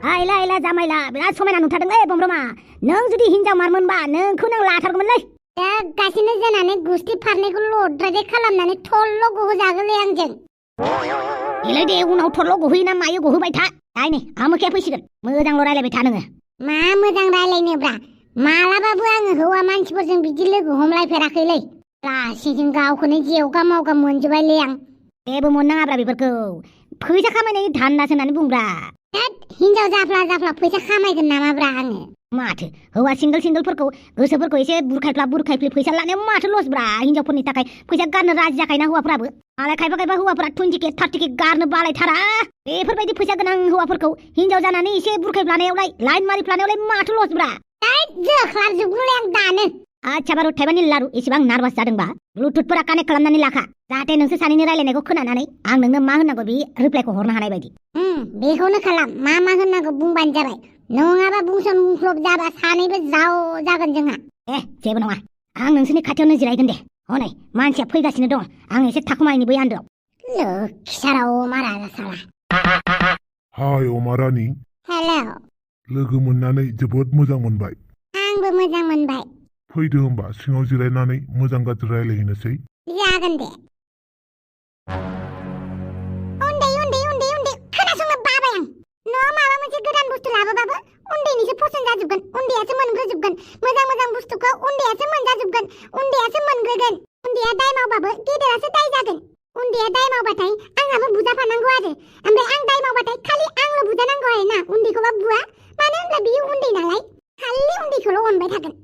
हायला हायला जामायला बिराद समायना नुथारदोंलै बमब्रमा नों जुदि हिनजाव मारमोनबा नोंखौ नों लाथारगौमोनलै गासिनो जानानै गुस्ति फारनैखौ लद्रायदे खालामनानै थल्ल गहोजागोनलै आंजों इलाय दे उनाव थल्ल गहोयोना मायो गहोबाय था दाय नै आमोखाया फैसिगोन मोजांल रायलायबाय था नोङो मा मोजां रायलायनोब्रा मालाबाबो आङो हौवा मानसिफोरजों बिदि लोगो हमलायफेराखैलै गासैजों गावखौनो जेवगा मावगा मोनजोबबायलै आं जेबो मोननाङाब्रा बेफोरखौ फैसा खामायनायनि धान्दासो होननानै बुंब्रा हिनजाव जाफ्ला जाफ्ला फैसा खामायगोन नामाब्रा आङो माथो हौवा सिंगोलफोरखौ गोसोफोरखौ एसे बुरखायफ्ला फैसा लानायाव माथो लसब्रा हिनजावफोरनि थाखाय फैसा गारनो राजि जाखायोना हौवाफोराबो मालाय खायफा हौवाफोरा 20K 30K गारनो बालायथारा बेफोरबायदि फैसा गोनां हौवाफोरखौ हिनजाव जानानै एसे बुरखायफ्लानायावलाय लाइन मारिफ्लानायावलाय माथो लसब्रा जोख्लाब जोबगौलै आं दानो आच्छा बारु थाइबानि लारु एसेबां नार्भास जादोंबा ब्लुटुथफोरा कानेक्ट खालामनानै लाखा जाहाथे नोंसोर सानैनि रायलायनायखौ खोनानानै आं नोंनो मा होननांगौ बे रिप्लाइखौ हरनो हानाय बायदि बेखौनो खालाम मा होननांगौ बुंबानो जाबाय नङाबा बुंसन बुंफ्लब जाबा सानैबो जाव जागोन जोंहा जेबो नङा आं नोंसोरनि खाथियावनो जिरायगोन दे हनै मानसिया फैगासिनो दङ आं एसे थाखुमायनि बै आन्दोआव लोखिसारा अमा राजा साला हाय अमा रानि हेलौ लोगो मोननानै जोबोद मोजां मोनबाय आंबो मोजां मोनबाय फैदो होमबा सिङाव जिरायनानै मोजां गाज्रि रायलायहैनोसै जागोन दे उन्दै खोनासंनो बाबाय आं न'आव माबा मोनसे गोदान बुस्थु लाबोबाबो उन्दैनिसो पसन्द जाजोबगोन उन्दैयासो मोनग्रोजोबगोन मोजां बुस्थुखौ उन्दैयासो मोनजाजोबगोन उन्दैयासो मोनग्रोगोन उन्दैया दाय मावबाबो गेदेरासो दाय जागोन उन्दैया दाय मावबाथाय आंहाबो बुजाफानांगौ आरो ओमफ्राय आं दाय मावबाथाय खालि आंल' बुजानांगौ आरो ना उन्दैखौबा बुवा मानो होनब्ला बियो उन्दै नालाय खालि उन्दैखौल' अनबाय थागोन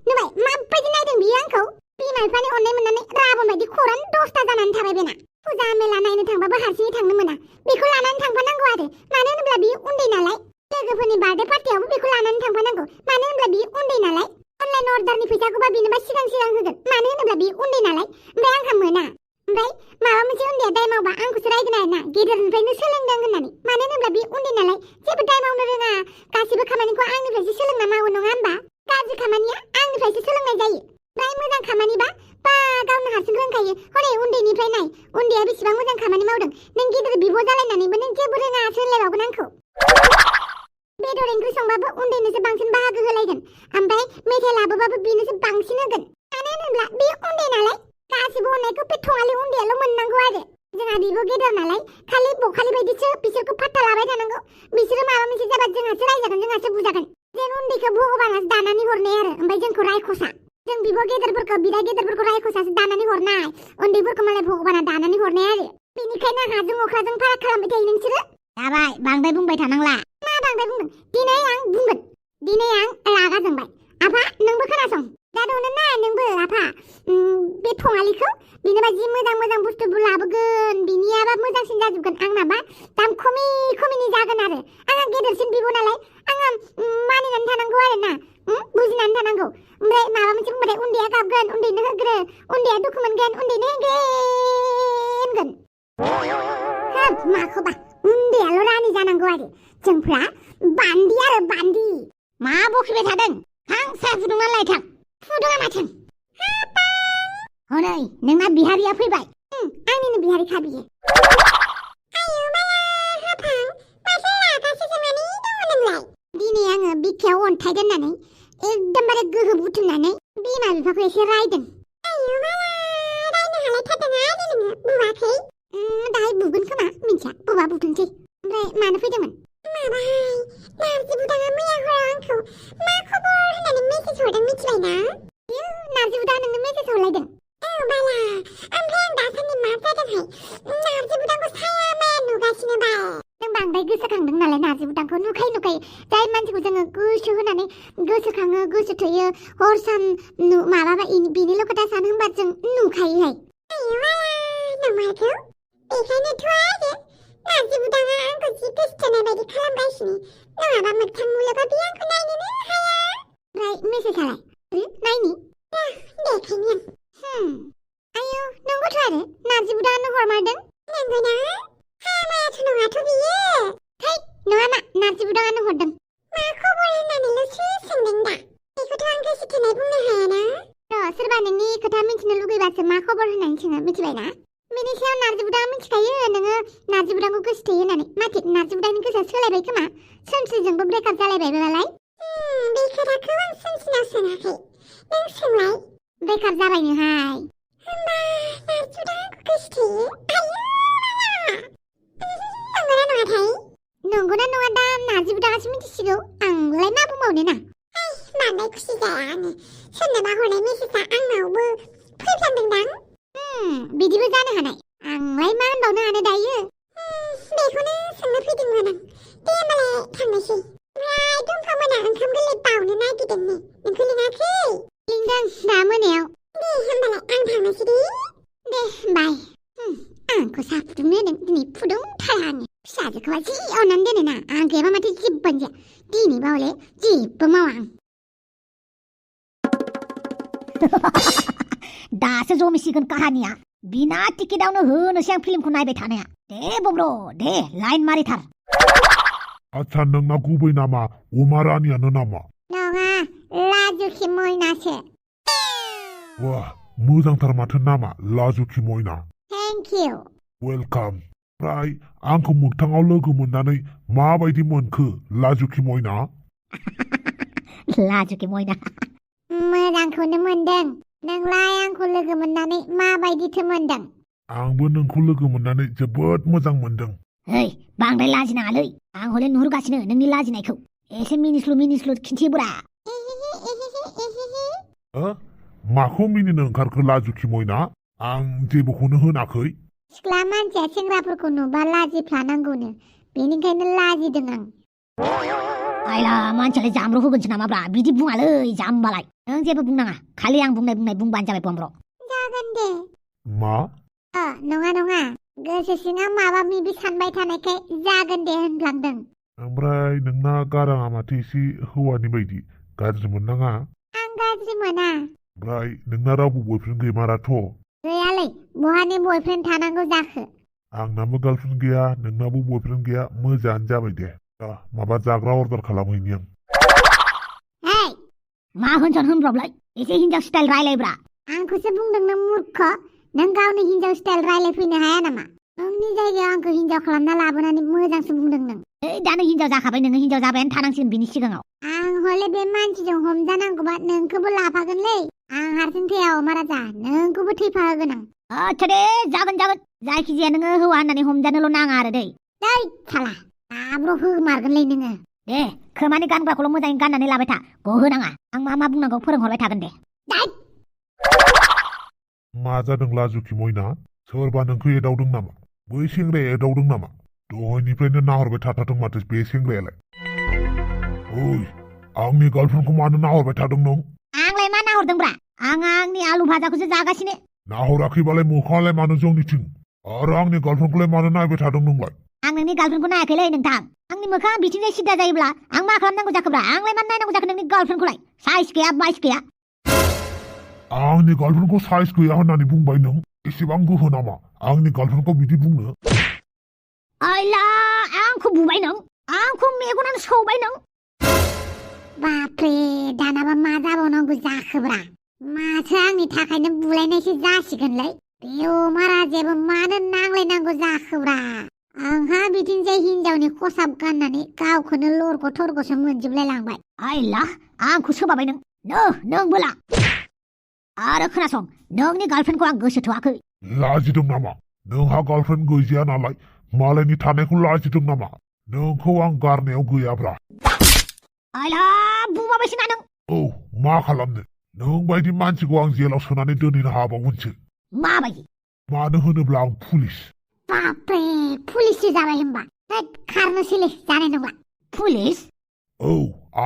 नुबाय माबायदि नायदों बियो आंखौ बिमा बिफानि अननाय मोननानै राबन बायदि खरानो 10ता जानानै थाबाय बेना फुजा मेला नायनो थांबाबो हारसिङै थांनो मोना बेखौ लानानै थांफानांगौ आरो मानो होनब्ला बियो उन्दै नालाय लोगोफोरनि बार्थडे पार्टियावबो बेखौ लानानै थांफानांगौ मानो होनब्ला बियो उन्दै नालाय अनलाइन अर्डारनि फैसाखौबा बिनोबा सिगां होगोन मानो होनब्ला बियो उन्दै नालाय ओमफ्राय आंहा मोना ओमफ्राय माबा मोनसे उन्दैया दाय मावबा आंखौसो रायगोन आरो ना गेदेरनिफ्रायनो सोलोंदों होननानै मानो होनब्ला बियो उन्दै नालाय जेबो दाय मावनो रोङा गासिबो खामानिखौ आंनिफ्रायसो सोलोंना मावो नङा होनबा गाज्रि खामानिया आंनिफ्रायसो सोलोंनाय जायो ओमफ्राय मोजां खामानिबा बा गावनो हारसिं रोंखायो हनै उन्दैनिफ्राय नाय उन्दैया बेसेबां मोजां खामानि मावदों नों गिदिर बिब' जालायनानैबो नों जेबो रोङासो होनलायबावगोन आंखौ बेदर ओंख्रि संबाबो उन्दैनोसो बांसिन बाहागो होलायगोन ओमफ्राय मेथाइ लाबोबाबो बेनोसो बांसिन होगोन मानो होनोब्ला बे उन्दै नालाय गासिबो अननायखौ बे थङालि उन्दैयाल' मोननांगौ आरो जोंहा बिब' गेदेर नालाय खालि बखालि बायदिसो बिसोरखौ फात्ता लाबाय थानांगौ बिसोरो माबा मोनसे जाबा जोंहासो रायजागोन जोंहासो बुजागोन जों उन्दैखौ भगबानासो दानानै हरनाय आरो ओमफ्राय जोंखौ रायखसा जों बिब' गेदेरफोरखौ बिदा गेदेरफोरखौ रायखसासो दानानै हरनाय उन्दैफोरखौ मालाय भगबाना दानानै हरनाय आरो बेनिखायनो हाजों अख्राजों फाराग खालामबाय थायो नोंसोरो जाबाय बांद्राय बुंबाय थानांला मा बांद्राय बुंदों दिनै आं बुंगोन दिनै आं रागा जोंबाय आफा नोंबो खोनासं जादोंनो ना नोंबो आफा बे थङालिखौ बिनोबा जि मोजां बुस्थुबो लाबोगोन बिनियाबा मोजांसिन जाजोबगोन आंनाबा दाम खमिनि जागोन आरो आंहा गेदेरसिन बिब' नालाय आंहा मानिनानै थानांगौ आरो ना बुजिनानै थानांगौ ओमफ्राय माबा मोनसे बुंबाथाय उन्दैया गाबगोन उन्दैनो होग्रो उन्दैया दुखु मोनगोन उन्दैनो होगोन माखौबा उन्दैयाल' रानि जानांगौ आरो जोंफ्रा बान्दि आरो बान्दि मा बखिबाय थादों थां साहा फुदुंना लायथां फुदुङा माथों हनै नोंना बिहारिया फैबाय आंनिनो बिहारिखा बियो दिनै आङो बिखायाव अन्थाइ दोननानै एकदमबारे गोहो बुथुमनानै बिमा बिफाखौ एसे रायदों दाहाय बुगोन खोमा मिन्थिया बुबा बुथुमसै ओमफ्राय मानो फैदोंमोन नारजि बुदाङा मैया हराव आंखौ मा खबर होननानै मेसेज हरदों मिथिबायना नारजि बुदा नोंनो मेसेज हरलायदों बाला ओमफ्राय आं दासान्दि मा जादोंहाय नारजि बुदांखौ साया माया नुगासिनो बाल नों बांद्राय गोसोखांदों नालाय नारजि बुदांखौ नुखाय जाय मानसिखौ जोङो गोसो होनानै गोसोखाङो गोसो थोयो हर सान माबाबा बिनिल' खोथा सान होनबा जों नुखायोहाय नमारगौ बेखायनोथ' आरो नारजि बुदाङा आंखौ जि गोसोथोनाय बायदि खालामगासिनो नङाबा मोगथां मुलुगाव बे आंखौ नायनोनो हाया ओमफ्राय मेसेजआलाय नायनि देखायनि आं आयौ नंगौथ' आरो नारजि बुदाङानो हरमारदों नंगौना हामायाथ' नङाथ' बियो थै नङा मा नारजि बुदाङानो हरदों मा खबर होननानैल'सो सोंदों दा बेखौथ' आं गोसोथोनाय बुंनो हायाना र' सोरबा नोंनि खोथा मिन्थिनो लुगैबासो मा खबर होननानै सोङो मिथिबायना बेनि सायाव नारजि बुदाङा मिथिखायो नोङो नारजि बुदांखौ गोसोथोयो होननानै माथो नारजि बुदांनि गोसोआ सोलायबाय खोमा सोमस्रिजोंबो ब्रेकआप जालायबायबालाय बे खोथाखौ आं सोमस्रिनाव सोङाखै नों सोंलाय ब्रेकआप जाबायनोहाय होमबा नारजि बुदाङा गोसोथोयो आयौ नंगौना नङा दा नारजि बुदाङासो मिथिसिगौ आंलाय मा बुंबावनो ना बांद्राय खुसि जाया आङो सोरनोबा हरनाय मेसेजआ आंनावबो फैफ्लांदोंदां बिदिबो जानो हानाय आंलाय मा होनबावनो हानो दायो बेखौनो सोंनो फैदोंमोन आं दे होमबालाय थांनोसै ओमफ्राय दंफांमोना ओंखाम गोरलै बावनो नागिरदोंनो नोंखौ लिङाखै लिंदों दा मोनायाव दे होमबालाय आं थांनोसै दे बाय आंखौ साहा फुदुंनो होदों दिनै फुदुंथारानो फिसाजोखौबा जि अननानै दोनोना आं गैयाबा माथो जेबोआनो जाया दिनैबा हले जेबो मावा आं दासो जमिसिगोन काहानिया बिना टिकेटावनो होनोसै आं फिल्मखौ नायबाय थानाया दे बब्र दे लाइन मारिथार आच्छा नोंना गुबै नामा अमा रानियानो नामा नङा लाजुखि मयनासो वाह मोजांथार माथो नामा लाजुखि मयना थेंक इउ वेलकाम ओमफ्राय आंखौ मोगथाङाव लोगो मोननानै माबायदि मोनखो लाजुखि मयना लाजुखि मयना मोजांखौनो मोनदों नोंलाय आंखौ लोगो मोननानै माबायदिथो मोनदों आंबो नोंखौ लोगो मोननानै जोबोद मोजां मोनदों ओइ बांद्राय लाजिनाङालै आं हले नुहुरगासिनो नोंनि लाजिनायखौ एसे मिनिस्लु खिन्थिब्रा माखौ मिनिनो ओंखारखो लाजुखि मयना आं जेबोखौनो होनाखै सिख्ला मानसिया सेंग्राफोरखौ नुबा लाजिफ्लानांगौनो बेनिखायनो लाजिदों आं आइला मानसियालाय जाम्ब्र होगोनसो नामाब्रा बिदि बुङालै जाम्बालाय नों जेबो बुंनाङा खालि आं बुंनाय बुंबानो जाबाय बम्ब्र जागोन दे मा नङा गोसो सिङाव माबा मिबि सानबाय थानायखाय जागोन दे होनफ्लांदों ओमफ्राय नोंना गाराङा माथो एसे हौवानि बायदि गाज्रि मोननाङा आं गाज्रि मोना ओमफ्राय नोंना रावबो बयफ्रेन्ड गैमाराथ' गैयालै बहानि बयफ्रेन्ड थानांगौ जाखो आंनाबो गार्लफ्रेन्ड गैया नोंनाबो बयफ्रेन्ड गैया मोजाङानो जाबाय दे माबा जाग्रा अर्डार खालामहैनि आं मा होनब्रबलाय एसे हिनजाव स्टाइल रायलायब्रा आंखौसो बुंदों नों मूर्ख नों गावनि हिनजाव स्टाइल रायलायफैनो हाया नामा नोंनि जायगायाव आंखौ हिनजाव खालामना लाबोनानै मोजांसो बुंदों नों दानो हिनजाव जाखाबाय नोङो हिनजाव जाबायानो थानांसिगोन बिनि सिगाङाव आं हले बे मानसिजों हमजानांगौबा नोंखौबो लाफागोनलै आं हारसिं थैया अमा राजा नोंखौबो थैफाहोगोन आं आच्छा दे जागोन जायखिजाया नोङो हौवा होननानै हमजानोल' नाङा आरो दै साला दाब्र' होमारगोनलै नोङो दे खोमानि गानग्राखौल' मोजाङै गाननानै लाबाय था गहोनाङा आं मा बुंनांगौ फोरोंहरबाय थागोन दे मा जादों लाजुखि मयना सोरबा नोंखौ एदावदों नामा बै सेंग्राया एदावदों नामा दहायनिफ्रायनो नाहरबाय थाथारदों माथो बे सेंग्रायालाय ओइ आंनि गार्लफ्रेन्डखौ मानो नाहरबाय थादों नों आंलाय मा नाहरदोंब्रा आं आंनि आलु भाजाखौसो जागासिनो नाहराखैबालाय मोखाङालाय मानो जोंनिथिं आरो आंनि गार्लफ्रेन्डखौलाय मानो नायबाय थादों नोंलाय आं नोंनि गार्लफ्रेन्डखौ नायाखैलै नोंथां आंनि मोखाङा बिथिंजाय सिदा जायोब्ला आं मा खालामनांगौ जाखोब्रा आंलाय मानो नायनांगौ जाखो नोंनि गार्लफ्रेन्डखौलाय साइज गैया बाइस गैया आंनि गार्लफ्रेन्डखौ साइज गैया होननानै बुंबाय नों एसेबां गोहो नामा आंनि गार्लफ्रेन्डखौ बिदि बुंनो आइला आंखौ बुबाय नों आंखौ मेगनानो सौबाय नों बाप्रे दानाबा मा जाबावनांगौ जाखोब्रा माथो आंनि थाखायनो बुलायनायसो जासिगोनलै बे अमा राजायाबो मानो नांलायनांगौ जाखोब्रा आंहा बिथिंजाय हिनजावनि खसाब गाननानै गावखौनो लरग' थरग'सो मोनजोबलाय लांबाय आइला आंखौ सोबाबाय नों बोला आरो खोनासं नोंनि गार्लफ्रेन्डखौ आं गोसोथोआखै लाजिदों नामा नोंहा गार्लफ्रेन्ड गैजाया नालाय मालायनि थानायखौ लाजिदों नामा नोंखौ आं गारनायाव गैयाब्रा आइला बुबायसो ना नों औ मा खालामनो नों बायदि मानसिखौ आं जेलाव सोनानै दोनहैनो हाबावगोनसो माबायदि मानो होनोब्ला आं पुलिस बाप्रे पुलिससो जाबाय होमबा खारनोसैलै जानाय नंला पुलिस औ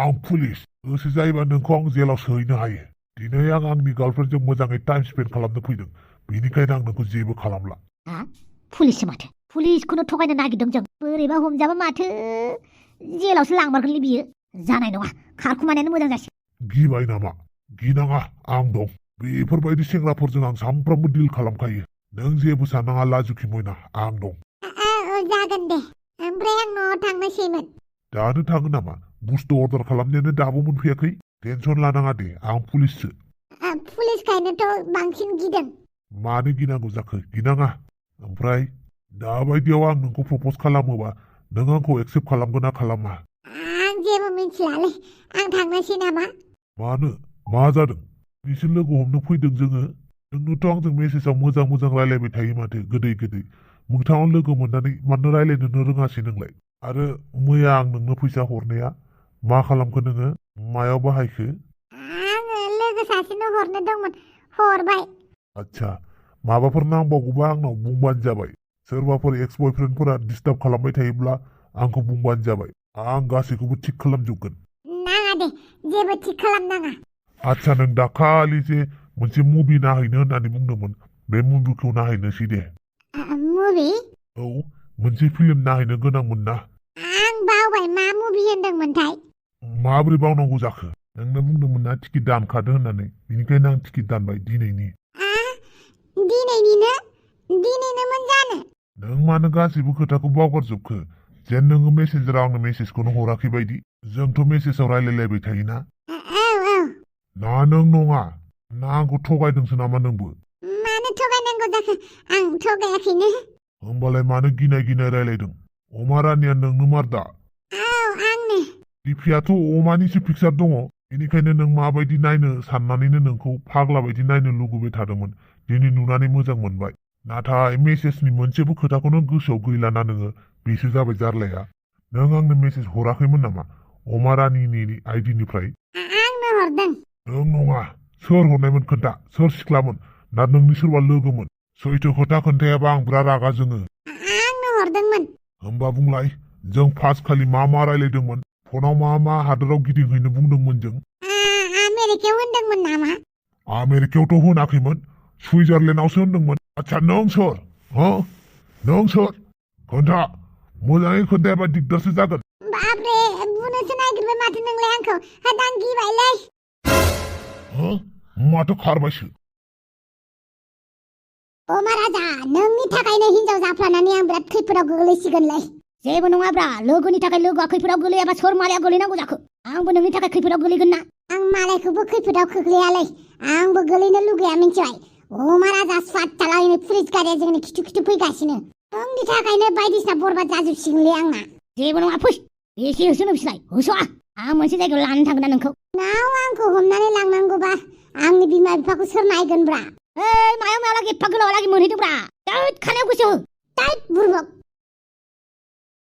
आं पुलिस गोसो जायोबा नोंखौ आं जेलाव सोहैनो हायो दिनै आं आंनि गार्लफ्रेन्डजों मोजाङै टाइम स्पेन्ड खालामनो फैदों बेनिखायनो आं नोंखौ जेबो खालामला पुलिससो माथो पुलिसखौनो थगायनो नागिरदों जों बोरैबा हमजाबा माथो जेलावसो लांमारगोनलै बियो जानाय नङा खारखुमानायानो मोजां जासिगोन गिबाय नामा गिनाङा आं दं बेफोरबायदि सेंग्राफोरजों आं सामफ्रामबो डिल खालामखायो नों जेबो साननाङा लाजुखि मयना आं दं जागोन दे ओमफ्राय आं न'आव थांनोसैमोन दानो थाङो नामा बुस्थु अर्डार खालामनायानो दाबो मोनफैयाखै टेनसन लानाङा दे आं पुलिससो पुलिसखायनोथ' बांसिन गिदों मानो गिनांगौ जाखो गिनाङा ओमफ्राय दाबायदियाव आं नोंखौ प्रप'ज खालामोबा नों आंखौ एक्सेप्ट खालामगोन ना खालामा? आं जेबो मिथिलालै आं थांनोसै नामा? मानो मा जादों? बिसोर लोगो हमनो फैदों जोङो। नोंनोथ' आंजों मेसेजाव मोजां रायलायबाय थायो माथो गोदै मोगथाङाव लोगो मोननानै मानो रायलायनोनो रोङासै नोंलाय? आरो मैया आं नोंनो फैसा हरनाया मा खालामखो नोङो? मायाव बाहायखो? आङो लोगो सासेनो हरनो दंमोन हरबाय। आच्छा माबाफोर नांबावगौबा आंनाव बुंबानो जाबाय। सोरबाफोर एक्स बयफ्रेन्डफोरा डिस्टार्ब खालामबाय थायोब्ला आंखौ बुंबानो जाबाय। आं गासैखौबो थिक खालामजोबगोन। नाङा दे जेबो थिक खालामनाङा। आच्छा नों दाखालि जे मोनसे मुभि नायहैनो होननानै बुंदोंमोन बे मुभिखौ नायहैनोसै दे। मुभि? औ मोनसे फिल्म नायहैनो गोनांमोन ना। आं बावबाय मा मुभि होनदोंमोनथाय? माबोरै बावनांगौ जाखो? नोंनो बुंदोंमोन ना टिकेट दानखादो होननानै, बेनिखायनो आं टिकेट दानबाय दिनैनि। दिनैनोमोन जानो? नों मानो गासैबो खोथाखौ बावगारजोबखो? जेन नोङो मेसेन्जाराव आंनो मेसेजखौनो हराखै बायदि। जोंथ' मेसेजाव रायलायलायबाय थायोना। औ। ना नों नङा ना आंखौ थगायदोंसो नामा नोंबो? मानो थगायनांगौ जाखो? आं थगायाखैनो। होमबालाय मानो गिनाय रायलायदों? अमा रानिया नोंनो मारदा? औ आंनो। डिपियाथ' अमानिसो पिकचार दङ। बेनिखायनो नों माबायदि नायनो साननानैनो नोंखौ फाग्ला बायदि नायनो लुगैबाय थादोंमोन। दिनै नुनानै मोजां मोनबाय। नाथाय मेसेजनि मोनसेबो खोथाखौनो गोसोआव गैलाना नोङो। बेसो जाबाय जारलाया। नों आंनो मेसेज हराखैमोन नामा अमा रानिनि आइडिनिफ्राय? आंनो हरदों। नों नङा। सोर हरनायमोन खोन्था? सोर सिख्लामोन? ना नोंनि सोरबा लोगोमोन? सैथो खोथा खोन्थायाबा आं बिराद रागा जोङो। आंनो हरदोंमोन। होमबा बुंलाय जों फार्स्ट खालि मा रायलायदोंमोन? फनाव मा हादोराव गिदिंहैनो बुंदोंमोन जों? आमेरिकायाव होनदोंमोन नामा? आमेरिकायावथ' होनाखैमोन। सुइजारलेण्डआवसो होनदोंमोन। आच्छा नों सोर? नों सोर? खोन्था। मोजाङै खोन्थायाबा दिगदारसो जागोन। बाब्रे बुनोसो नागिरबाय माथो नोंलाय आंखौ। आं गिबायलै। माथो खारबायसो? अमा राजा नोंनि थाखायनो हिनजाव जाफ्लानानै आं बिराद खैफोदाव गोग्लैसिगोनलै। जेबो नङा ब्रा, लोगोनि थाखाय लोगोआ खैफोदाव गोलैयाबा सोर मालाया गोलैनांगौ जाखो? आंबो नोंनि थाखाय खैफोदाव गोलैगोन ना। आं मालायखौबो खैफोदाव खोख्लैयालै। आंबो गोलैनो लुगैया मिन्थिबाय। अमा राजा स्वादथालायनो पुलिस गारिया जोंनि खिथु फैगासिनो। नोंनि थाखायनो बायदिसिना बरबाद जाजोबसिगोनलै आंना। जेबो नङा फुस। बेसे होसोनो बिसोरलाय? होसोआ। आं मोनसे जायगायाव लानानै थांगोन ना नोंखौ। नाव आंखौ हमनानै लांनांगौबा आंनि बिमा बिफाखौ सोर नायगोनब्रा? मायाव लागि एफा गोलाव लागि मोनहैदोंब्रा? खानायाव गोसो हो। बुरबक